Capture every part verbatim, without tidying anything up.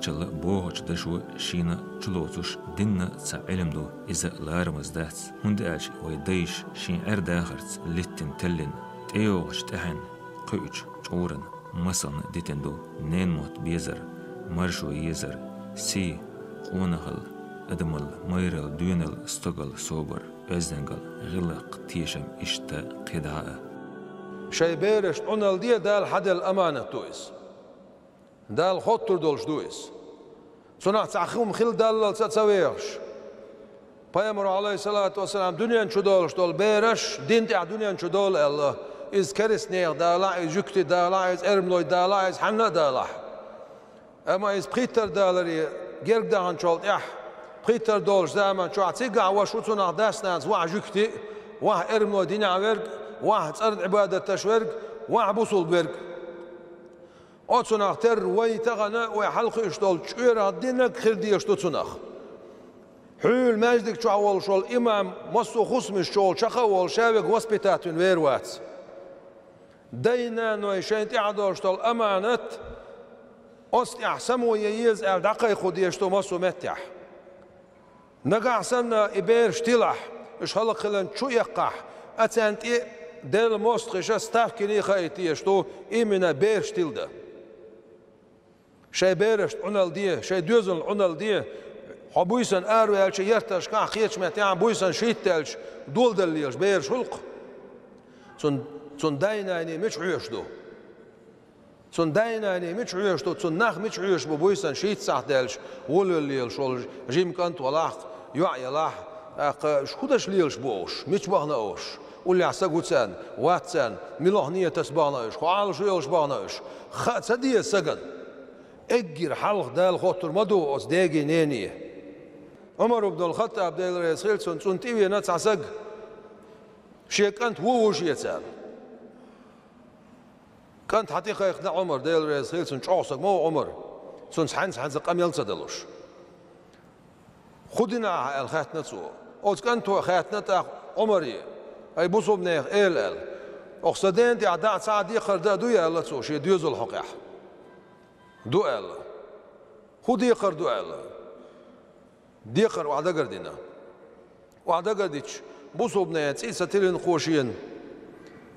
Чалла бохучу дашо шена чулоцуш динна цхьа Ӏилма ду, иза ларамаза дац, хӀунда аьлча вай дайша шен Ӏер-дахарца литтина теллина, тӀейогӀучу тӀаьхьенна кхуьучу чкъуран масална дитина ду: ненан мотт безар, маршо езар, сий, къонахалла, адамалла, майралла, доьналла, стогалла, собар, оьздангалла, гӀиллакх, тешам, иштта кхидӀа а. Шайн берашна Ӏуналла де, Дала хьаделла аманат ду иза. Дала хоттур долуш ду иза. Цунах цхьа хӀума хила даллалц а ца вехаш. Пайхамаро, Ӏалайхиссалату вассалам, дуьнен чу долуш долу бераш дин тӀехь дуьнен чу долу аьлла, иза керстанех далахь, иза жуьгти далахь, иза эрмалой далахь, иза хьанна а далахь. Амма иза пхийттар даларе герга даханчул тӀаьхьа, пхийттар долуш заман чохь цигахь ваша ву цунах дас-нанас вахь жуьгти, вахь эрмалой динехь верг, вахь цӀарна Ӏибадаташ верг, вахь бусулба верг. Оцунах терра вай тахана, вай хьалха хууш долчу чкъурах динарг хир дезаш ду цунах. Хьуьлла маьждиг чохь волуш волу имам массо а хӀусамаш чу волу чекх а волу ша верг воспитать вина вер вац. Дай-наной шайна тӀехь долуш долу аманат оцу тӀехь само ян еза аьлла дӀакхайкхо дезаш ду массо а меттехь. Нагахь санна и бераш тилахь, уьш хӀаллакьхиларна чу эккхахь, а царна тӀе Делан мостагӀаша ставкина а хаийта дезаш ду, именно бераш тиладан. Шайн берашна Ӏуналла де, шайн доьзална Ӏуналла де, хьо буьйсанна араваьлча ярташкахь, кхечу меттехь буьйсанна шийтта даьлча доладала лелаш бераш хуьлу-кх. Цун, цун дай-наний мича хьоьжуш ду? Цун дай-наний мича хьоьжуш ду, цун нах мича хьоьжуш бу, буьйсанна шийтта сахьт даьлча, волавелла лелаш волу жима кӀант валахь, йоӀ ялахь, тӀаккха уьш хӀун даш лелаш бу уьш, мича бахана уьш, уллехь саг ву царна, вац царна, муьлха нийятца бахана уьш, хӀун Ӏалашо йолуш бахана уьш, хаа ца деза сагана. Эггара хьалха Дала хоттур ма ду оцу деге, нене. Ӏумар ибн ал-Хаттаб, Дела реза хила цунна, цунна тӀевеана цхьа саг, шен кӀант вон вуш эцара. КӀант хьан тӀе кхайкхина Ӏумар, Дела реза хила цунна, чӀогӀа саг ма ву Ӏумар, цунца хьаьнца-хьаьнца къамел ца далуш. «ХӀун дина ахьа?» аьлла хаьттина цо. Оцу кӀанто хаьттина тӀаккха Ӏумаре: «Ай, бусулба нехан эла», аьлла. «Оха сан дена тӀехь дӀа а, цхьа а декхар дан а дуй?» аьлла цо шен доьзалан хьокъехь. «Ду», аьлла. «ХӀун декхар ду?» аьлла. Декхар охьа дагардина. Охьа дагардича, бусулба нехан цӀий ца тиллина кхо шена.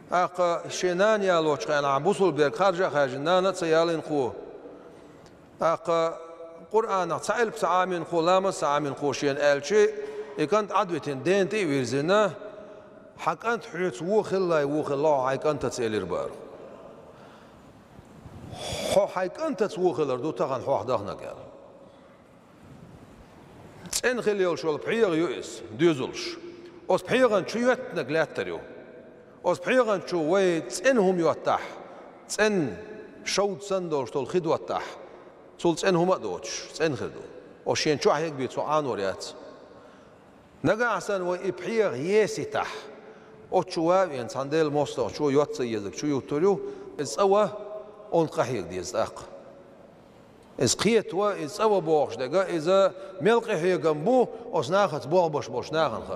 ТӀаккха шен нана ялочу хенахь бусулба ерг харжа а хаьржина, нана а ца ялийна кхо. ТӀаккха Къуръанах цхьа элп ца Ӏамийна кхо, ламаз ца Ӏамийна кхо шена аьлча, и кӀант Ӏад витина, дена тӀе а вирзина: «Хьан кӀант хьоьца вон хилале, вон хилла хьо хьайн кӀантаца», элира бара. «Хьо хьайн кӀантаца вон хилар ду тахана хьох даханарг», аьлла. ЦӀена хила йолуш йолу пхьегӀа ю иза, доьзалш. Оцу пхьегӀан чу йоьттинарг лаьттар ю. Оцу пхьегӀан чу вай цӀена хӀума йоттахь, цӀена шовда санна долуш долу хи доттахь, цул цӀена хӀума а доцуш, цӀена хир ду. Оцу шен чохь ерг бен цо Ӏанор яц. Нагахь санна вай и пхьегӀа есийтахь, оцу чу ван а веана цхьана Делан мостагӀчо йоцца езарг чу юттур ю, иза цӀа ван, онда къахьега деза тӀаккха. Иза кхета ван, иза цӀа ван бохуш дерг, иза мел къахьегам бу оцу нахаца болх беш болчу нахана хаа.